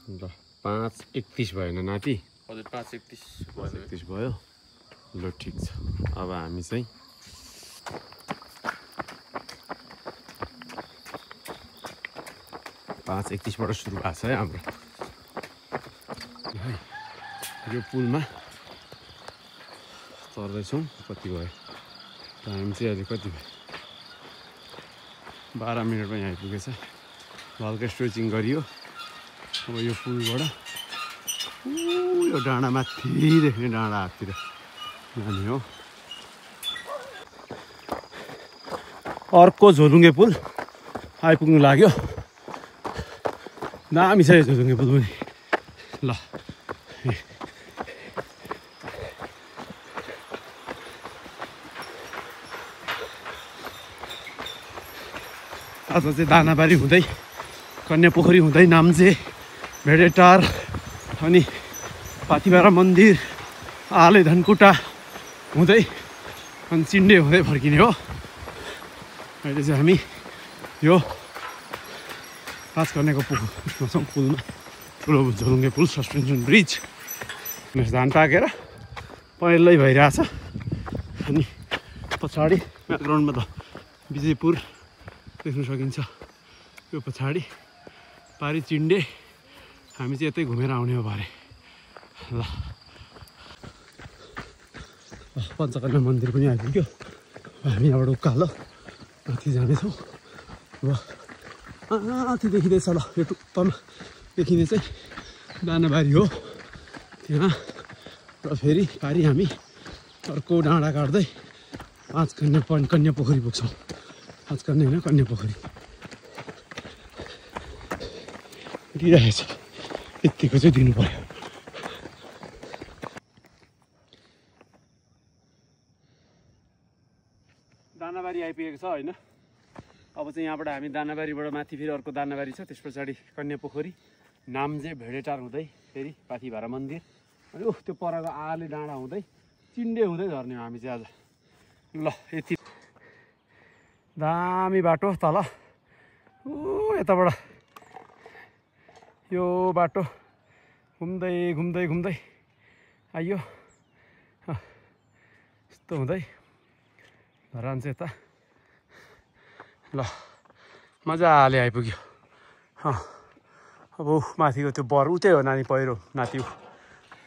ल 5:31 भएन नाति? हजुर 5:31 भयो। ल ठिक छ। अब हामी चाहिँ 5:31बाट सुरु भएको छ है हाम्रो। यो पुलमा चढ्दैछौँ। कति भयो टाइम चाहिँ अहिले कति भयो? 12 मिनटमा यहाँ आइपुगेछ। हल्का स्ट्रेचिङ गरियो। अब यो पुलबाट यो डाँडा माथि देख्ने डाँडा हाततिर जाने हो। अर्को झोलुङ्गे पुल आइपुग्नु लाग्यो। दामी छ यो झोलुङ्गे पुल पनि। ल आज चाहिँ दानाबारी हुँदै कन्या पोखरी हुँदै नाम्चे भेडेटार अनि पाथिभारा मन्दिर आले धनकुटा हुँदै अनि चिन्डे हुँदै फर्किने हो। अहिले चाहिँ हामी यो 5 कन्याको पुलमा छौँ। पुलमा ठुलो झोलुङ्गे पुल सस्पेन्सन ब्रिज धान पाकेर पहिल्यै भइरहेछ। अनि पछाडि ब्याकग्राउन्डमा त विजयपुर देख्न सकिन्छ। यो पछाडि पारी चिन्डे। हामी चाहिँ यतै घुमेर आउने हो भरे। ल पञ्चकन्या मन्दिर पनि आइपुग्यो। हामी यहाँबाट उकालो माथि जानेछौँ। ल माथि देखिँदैछ। ल यो टुप्पामा देखिने चाहिँ दानाबारी हो त्यहाँ। र फेरि पारि हामी अर्को डाँडा काट्दै 5 कन्या पोखरी पुग्छौँ। 5 कन्या होइन कन्या पोखरी दिइरहेछ। यत्तिको चाहिँ दिनु पर्यो। दानाबारी आइपुगेको छ होइन। अब चाहिँ यहाँबाट हामी दानाबारीबाट माथि फेरि अर्को दानाबारी छ। त्यस पछाडि कन्या पोखरी नाम्जे भेडेटार हुँदै फेरि पाथिभारा मन्दिर अनि त्यो परको आले डाँडा हुँदै चिन्डे हुँदै झर्ने हो हामी चाहिँ आज। ल यति दामी बाटो तल यताबाट यो बाटो घुम्दै घुम्दै घुम्दै आइयो। यस्तो हुँदै धरान चाहिँ यता ल मजाले आइपुग्यो। अब माथिको त्यो बर उतै हो नानी पहिरो नाति।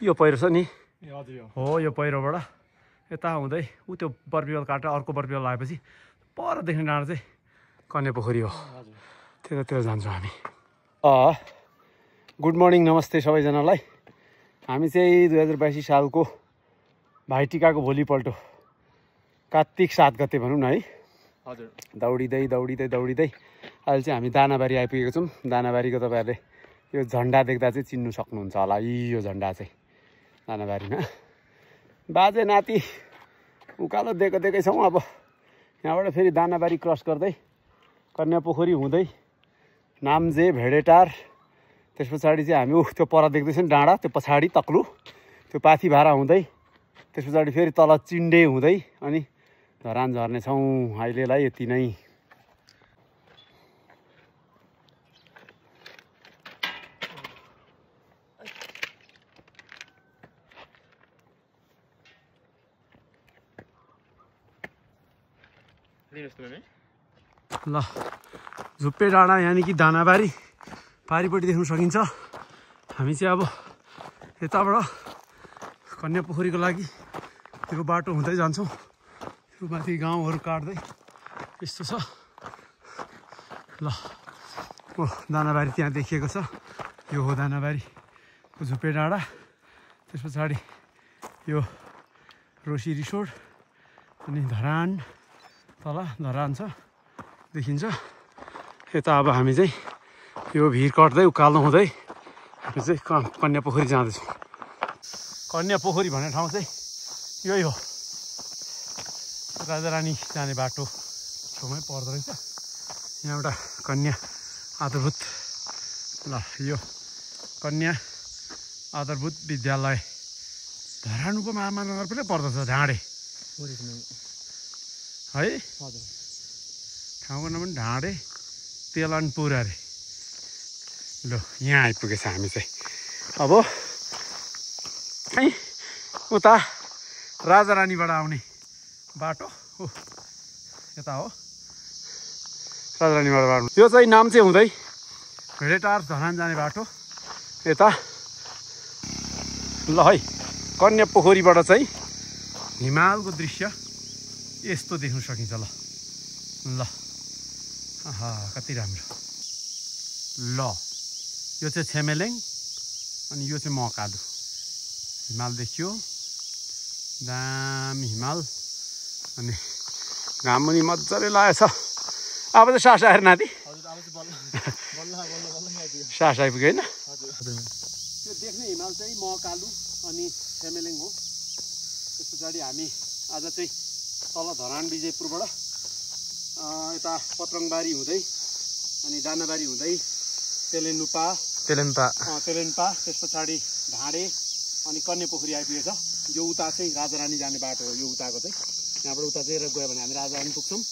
यो पहिरो छ नि हो। यो पहिरोबाट यता हुँदै ऊ त्यो बरबिवाल काटेर अर्को बरबिवाल आएपछि पर देख्ने डाँडा चाहिँ कन्या पोखरी हो। त्यतातिर जान्छौँ हामी। गुड मर्निङ नमस्ते सबैजनालाई। हामी चाहिँ 2022 सालको भाइटिकाको भोलिपल्ट कार्तिक 7 गते भनौँ न है। हजुर दौडिँदै दौडिँदै दौडिँदै अहिले चाहिँ हामी दानाबारी आइपुगेको छौँ। दानाबारीको तपाईँहरूले यो झन्डा देख्दा चाहिँ चिन्नु सक्नुहुन्छ होला। यो झन्डा चाहिँ दानाबारीमा बाजे नाति उकालो दिएको दिएकै छौँ। अब यहाँबाट फेरि दानाबारी क्रस गर्दै कन्या पोखरी हुँदै नाम्जे भेडेटार त्यस पछाडि चाहिँ हामी त्यो पर देख्दैछ नि डाँडा त्यो पछाडि तक्लु त्यो पाथिभारा हुँदै त्यस पछाडि फेरि तल चिन्डे हुँदै अनि धरान झर्नेछौँ। अहिलेलाई यति नै। ल झुप्पे डाँडा यानि कि दानाबारी पारिपट्टि देख्न सकिन्छ। हामी चाहिँ अब यताबाट कन्या पोखरीको लागि त्यो बाटो हुँदै जान्छौँ। त्यो माथि गाउँहरू काट्दै यस्तो छ। ल दानाबारी त्यहाँ देखिएको छ। यो हो दानाबारीको झुप्पे डाँडा। त्यस पछाडि यो रोसी रिसोर्ट अनि धरान तल धरान छ देखिन्छ। यता अब हामी चाहिँ यो भिर कट्दै उकालो हुँदै हामी चाहिँ कन्या पोखरी जाँदैछौँ। कन्या पोखरी भन्ने ठाउँ चाहिँ यही हो। राजारानी जाने बाटो छेउमै पर्दो रहेछ। यहाँ एउटा कन्या आधारभूत ल यो कन्या आधारभूत विद्यालय धरान उपमहानगर पनि पर्दछ ढाँडे है। ठाउँको नाम पनि ढाँडे तेलनपुर अरे। ल यहाँ आइपुगेछ हामी चाहिँ अब है उता राजारानीबाट आउने बाटो हो यता हो राजारानीबाट बाटो यो चाहिँ नाम चाहिँ हुँदै भेडेटार धरान जाने बाटो यता ल है कन्या पोखरीबाट चाहिँ हिमालको दृश्य यस्तो देख्न सकिन्छ ल ल आहा कति राम्रो ल यो चाहिँ छेमेलेङ अनि यो चाहिँ मकालु हिमाल देखियो दामी हिमाल अनि घाम पनि मजाले लागेछ अब चाहिँ सास आएर नाति सास आइपुग्यो होइन त्यो देख्ने हिमाल चाहिँ मकालु अनि छेमेलेङ हो त्यस पछाडि हामी आज चाहिँ तल धरान विजयपुरबाट यता पत्रङबारी हुँदै अनि दानाबारी हुँदै तेलेन्पा त्यस पछाडि ढाँडे अनि कन्या पोखरी आइपुगेछ यो उता चाहिँ राजारानी जाने बाटो हो यो उताको चाहिँ यहाँबाट उता चाहिँ गयो भने हामी राजारानी पुग्छौँ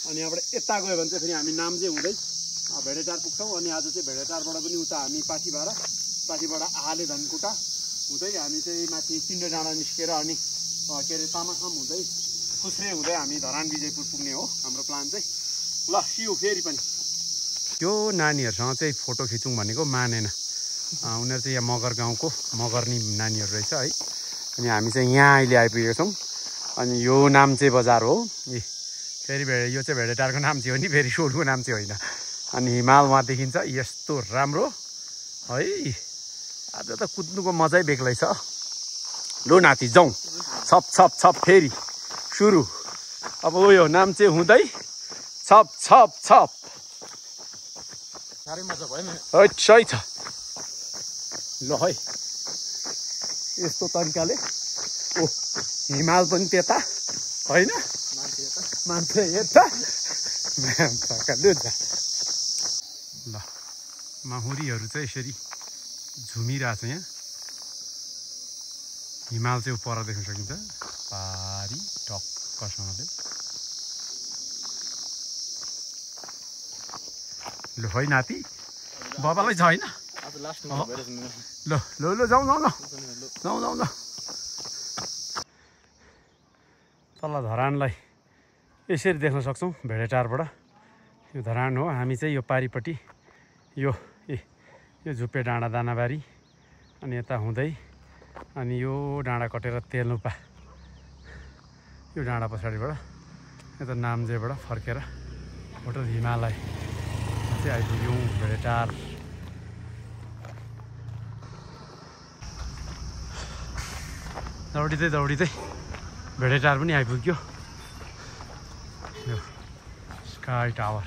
अनि यहाँबाट यता गयो भने चाहिँ फेरि हामी नाम्जे हुँदै भेडेटार पुग्छौँ अनि आज चाहिँ भेडेटारबाट पनि उता हामी पाठीबाट आहाले धनकुटा हुँदै हामी चाहिँ माथि पिण्ड डाँडा निस्केर अनि के अरे तामाखाम हुँदै खुस्रे हुँदै हामी धरान विजयपुर पुग्ने हो हाम्रो प्लान चाहिँ ल सियो फेरि पनि त्यो नानीहरूसँग चाहिँ फोटो खिचौँ भनेको मानेन उनीहरू चाहिँ यहाँ मगर गाउँको मगर्नी नानीहरू रहेछ है अनि हामी चाहिँ यहाँ अहिले आइपुगेका छौँ अनि यो नाम्चे बजार हो फेरि यो चाहिँ भेडेटारको नाम्चे हो नि फेरि सोलको नाम्चे होइन अनि हिमाल वहाँ देखिन्छ यस्तो राम्रो है आज त कुद्नुको मजै बेग्लै छ लो नाति जाउँ छप छप छप फेरि सुरु अब उयो नाम्चे हुँदै छप छप छप साह्रै मजा भयो नि सही छ ल है यस्तो तरिकाले ओ हिमाल पनि त्यता होइन मान्छे यता ल माहुरीहरू चाहिँ यसरी झुमिरहेछ यहाँ हिमाल चाहिँ पर देख्न सकिन्छ पारी टक्कसँगले ल है नाति बाबालाई छ होइन ल ल ल जाउँ तल धरानलाई यसरी देख्न सक्छौँ भेडेटारबाट यो धरान हो हामी चाहिँ यो पारिपट्टि यो झुप्पे डाँडा दानाबारी अनि यता हुँदै अनि यो डाँडा कटेर तेल्नुपा यो डाँडा पछाडिबाट यता नाम्जेबाट फर्केर होटल हिमालय चाहिँ आइपुग्यौँ भेडेटार दौडिँदै भेडेटार पनि आइपुग्यो यो स्काई टावर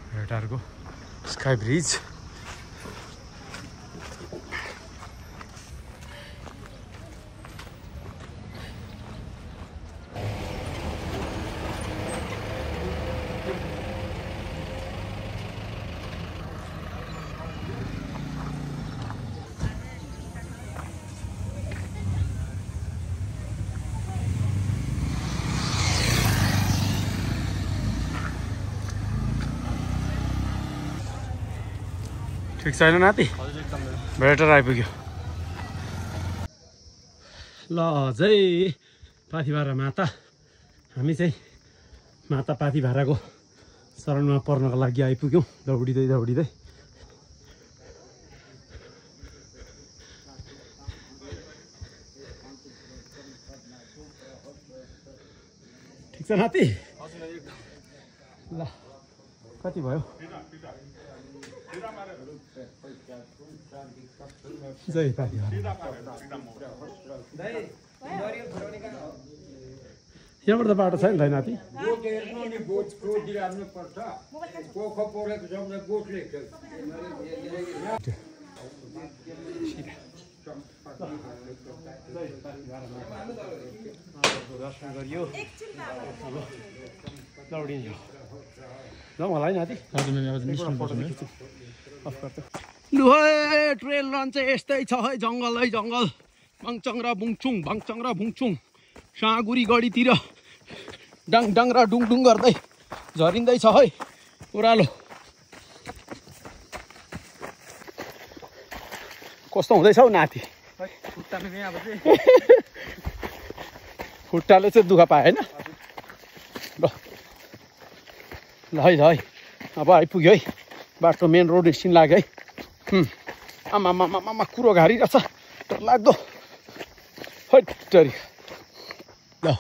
भेडेटारको स्काई ब्रिज ठिक छैन नाति भेडेटार आइपुग्यो ल जय पाथिभारा माता हामी चाहिँ माता पाथिभाराको शरणमा पर्नको लागि आइपुग्यौँ दौडिँदै ठिक छ नाति ल कति भयो जय पाथिभारा यहाँबाट त बाटो छैन दाइ नाति दर्शन गरियो दौडियो जाउँ होला है नाति लु है ट्रेल रन चाहिँ यस्तै छ है जङ्गल भाङचङ र बुङचुङ साँगुरी गढीतिर डाङ र डुङ गर्दै झरिँदैछ है ओह्रालो कस्तो हुँदैछ हौ नाति खुट्टाले चाहिँ दुःख पाए होइन ल ल है अब आइपुग्यो है बाटो मेन रोड एकछिन लाग्यो है आमा कुरो घारी रहेछ डरलाग्दो हैटरी ल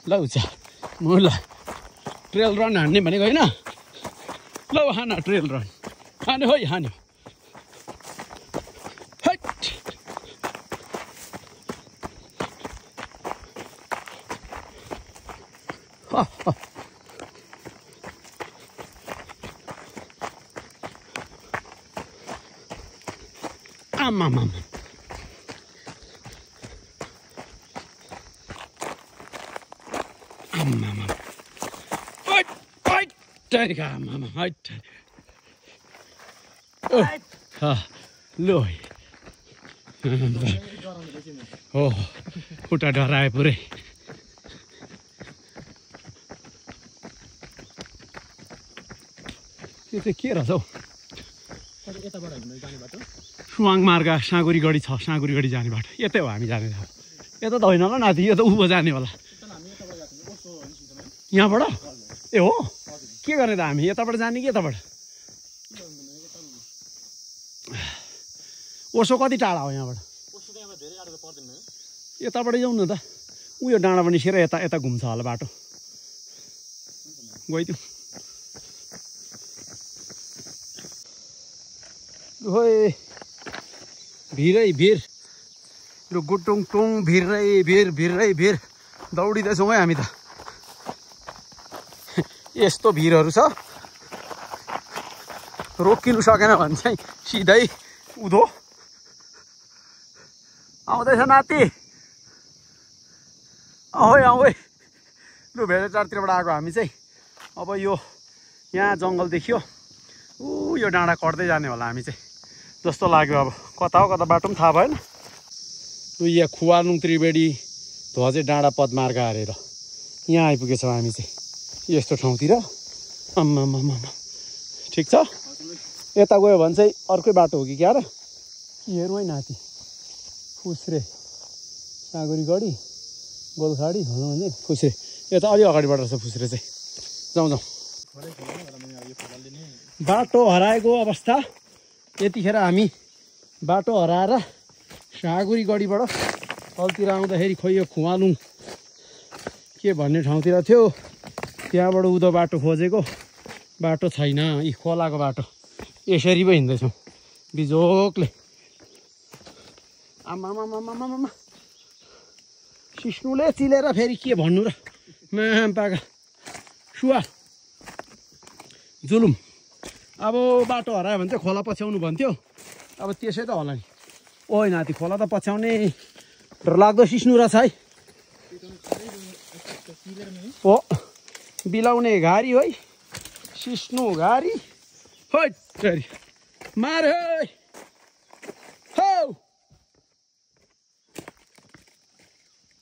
ल उचा ल ट्रेल रन हान्ने भनेको होइन ल हान ट्रेल रन हान्यो है हान्यो आमा लो हो खुट्टा डराए पुरै त्यो चाहिँ के रहेछ हौ सुवाङ मार्ग साँगुरी गढी छ साँगुरी गढी जाने बाटो यतै हो हामी जाने यता त होइन होला नाति यो त उँभो जाने होला यहाँबाट ए हो के गर्ने त हामी यताबाट जाने कि यताबाट ओसो कति टाढा हो यहाँबाट यताबाट जाउँ न त उयो डाँडाबाट निस्केर यता यता घुम्छ होला बाटो गइदिउँ ओइ भिरै भिर लु गुटुङ टुङ भिरै भिर दौडिँदैछौँ है हामी त यस्तो भिरहरू छ रोकिनु सकेन भने चाहिँ सिधै उधो आउँदैछ नाति आऊ लु भेडाटारतिरबाट आएको हामी चाहिँ अब यो यहाँ जङ्गल देखियो ऊ यो डाँडा कट्दै जाने होला हामी चाहिँ जस्तो लाग्यो अब कता हो कता बाटो पनि थाहा भएन यहाँ खुवालुङ त्रिवेणी ध्वजे डाँडा पदमार्ग हारेर यहाँ आइपुगेछौँ हामी चाहिँ यस्तो ठाउँतिर आम्मामामा ठिक छ यता गयो भने चाहिँ अर्कै बाटो हो कि क्या र हेरौँ है नाति फुस्रे साँगुरी गढी गोलखाडी भनौँ भने फुस्रे यता अलि अगाडिबाट रहेछ फुस्रे चाहिँ जाउँ बाटो हराएको अवस्था यतिखेर हामी बाटो हराएर साँगुरी गढीबाट तलतिर आउँदाखेरि खोइ यो खुवालुङ के भन्ने ठाउँतिर थियो त्यहाँबाट उदो बाटो खोजेको बाटो छैन यी खोलाको बाटो यसरी पो हिँड्दैछौँ बिजोकले आमामामामामा सिस्नुले चिलेर फेरि के भन्नु र माम्पाका सुवा जुलुम अब बाटो हरायो भने चाहिँ खोला पछ्याउनु भन्थ्यो अब त्यसै त होला नि ओइ नाति खोला त पछ्याउने डरलाग्दो सिस्नु रहेछ है हो बिलाउने घारी है सिस्नु घारी है मार हौ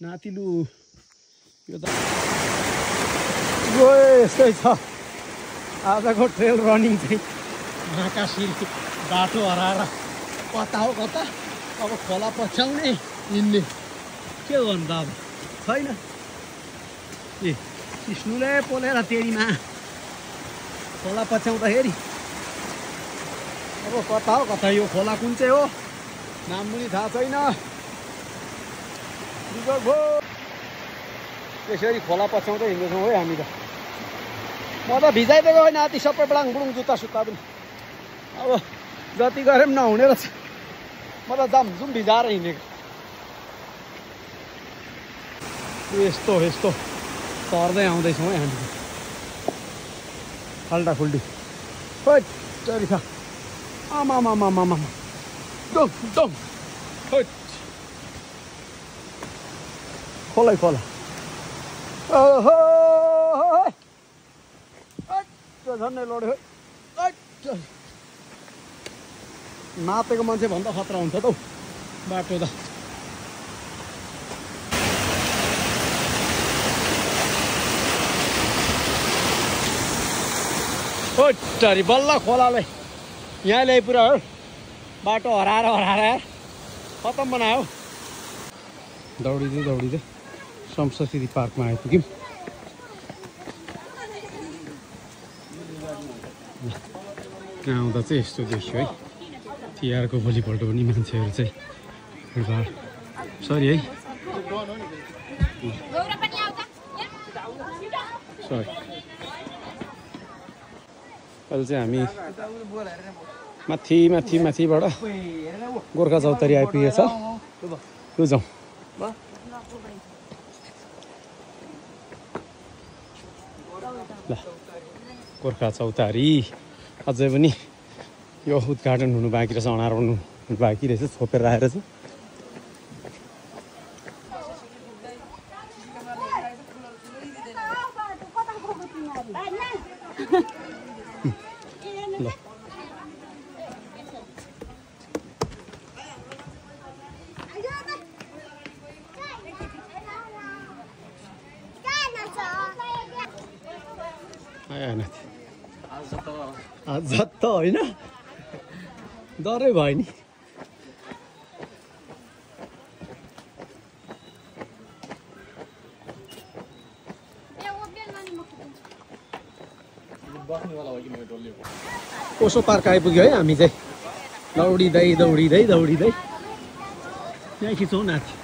नाति लु यो त यस्तै छ आजको ट्रेल रनिङ चाहिँ महाकाशिरी बाटो हराएर कता हो कता अब खोला पछ्याउने हिँड्ने के गर्नु त अब छैन ए सिस्नुले पोलेर तेरीमा खोला पछ्याउँदाखेरि अब कता हो कता यो खोला कुन चाहिँ हो नाम पनि थाहा छैन यसरी खोला पछ्याउँदै हिँड्दैछौँ है हामी त म त भिजाइदिएको होइन नाति सबै बडाङ बुडुङ जुत्ता सुत्ता पनि अब जति गरे पनि नहुने रहेछ म त जाम भिजाएर हिँडेको यस्तो सर्दै आउँदैछौँ है हामी खाल्टा खुल्टी चरी छ आमामामामामा डम खोलै खोला ओहो झन्डै लड्यो नातेको मान्छे भन्दा खतरा हुन्छ त हौ बाटो त ओटरी बल्ल खोलाले यहाँ ल्याइ पुरा हो बाटो हराएर खतम बनायो दौडिँदै संस्कृति पार्कमा आइपुग्यौँ यहाँ आउँदा चाहिँ यस्तो देखियो है तिहारको भोलिपल्ट पनि मान्छेहरू चाहिँ भिडभाड सरी है सरी अहिले चाहिँ हामी माथिबाट गोर्खा चौतारी आइपुगेछ लु जाउँ ल गोर्खा चौतारी अझै पनि यो उद्घाटन हुनु बाँकी रहेछ अनावरण हुनु बाँकी रहेछ छोपेर राखेर चाहिँ ल आज त होइन डरै भयो नि ओसो पार्क आइपुग्यो है हामी चाहिँ दौडिँदै यहाँ खिचौँ नाथी